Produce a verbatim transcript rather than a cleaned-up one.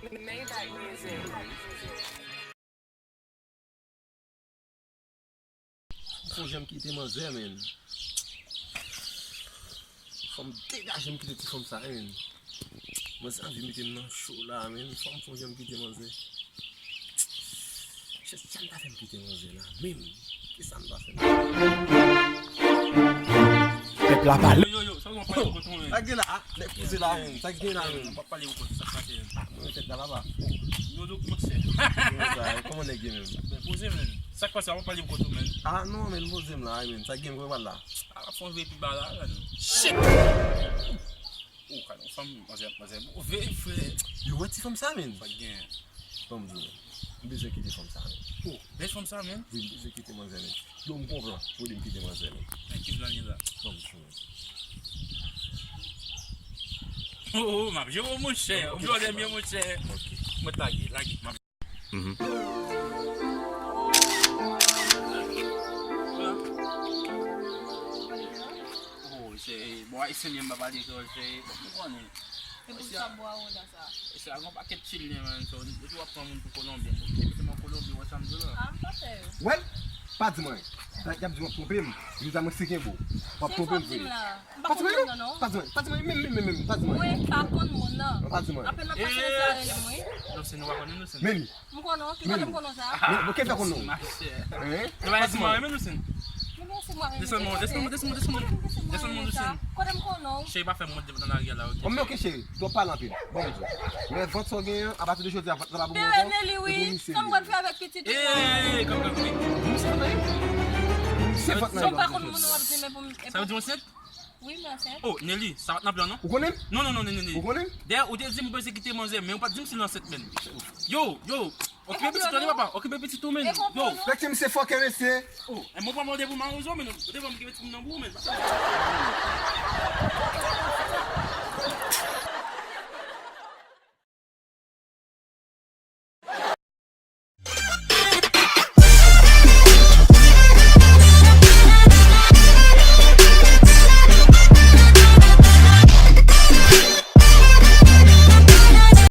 Maybach music. Fò jan m kite manzè, menn. Fò m degaje m kite ti fanm sa, menn. Manzè anvi mete m nan cho la, menn. Fò m fò jan m kite manzè. Chè, sa m ta fè m kite manzè la, menn. Kisa m ta fè m? Pèp la pale. Yo, yo, yo, sa w ap pale pou kont ou, menn? Sa k gen la, a? Nèg poze la, menn. Sa k gen la, menn? M p ap pale pou kont ou, sa k pase, menn? Ah, mwen tèt la, papa. Yo, yo, kòman se? Kòman sa, kòman nèg ye, menn? Ben, poze, menn. Sa k pase, w ap pale pou kont ou, menn? Ah, non, menn, poze m la, menn. Sa k gen, mwen pral la. A, fò m veye pi ba la, menn. Shit! Oh, kale yon fanm, manzè, manzè move, frè. Yo, wè ti fanm sa, menn? Sa k gen? Ban m di w, menn. M bezwen kite fanm sa, menn. Oh, bèl fanm sa, menn. Wi, m bezwen kite manzè, menn. Yo, m konpran. Pou di m kite manzè, menn. Men ki plan li la? Ban m di w, menn. Oh, oh, m ap jere w, monchè. Ou jere m byen, monchè. Ok. Mwen lage, lage. M ap Mhm. Oh, se, bon, ayisyen li, m pa pale kreyòl, se, ou konnen. Se pou sa bwa ou la sa. Se a gon pakèt chilyen, man, so, yo tou ap pran moun pou kolonbyen. Bon, se mete m an kolonbyen, wè sa m di la. Ah, m pa fè yo. Wè, pa di mwen. Y ap di w ap twonpe m. Yo di a mwen se kenbo. W ap twonpe m vre. M pa konn moun nan, non. Pa di mwen, pa di mwen, menm, menm, menm, menm, pa di mwen. Mwen pa konn moun nan. Pa di mwen. Apèn m ap pase nan sa rele mwen. Menm. M konnen w, ki kote m konnen w sa? Men, bon, ki fè konn non? Hein? Pa di mwen. Desann mwen, desann mwen, desann mwen, desann mwen, desann mwen. Kote m konnen w? Cheri, pa fè m wont devan nan lari a la, ok? Oh, men ok, cheri, twòp pale anpil. Bon, m di w. Men vant sa w genyen an, apati de jodi a, vant lan pa pou mwen ankò. Bebe, Nelly, wi. Sa m pral fè avèk pitit ou an? Hey, come, come, come. Se vant lan. Sa w pa konn moun nan w ap di, men pou m. Sa vle di w ansent? Wi, m ansent. Oh, Nelly, sa pa t nan plan, non? Ou konnen m? Non, non, non, Nelly. Ou konnen m? Dayè, ou te di m ou bezwen kite manzè, men ou pa t di m si l ansent, menn. Yo, yo, okipe pitit ou, tande papa, okipe pitit ou, menn. Yo. Fèk se misye fòkè, mesye. Oh, e mwen pa mande pou mawozo, menn. Ou te ban m okipe pitit nan bou, menn.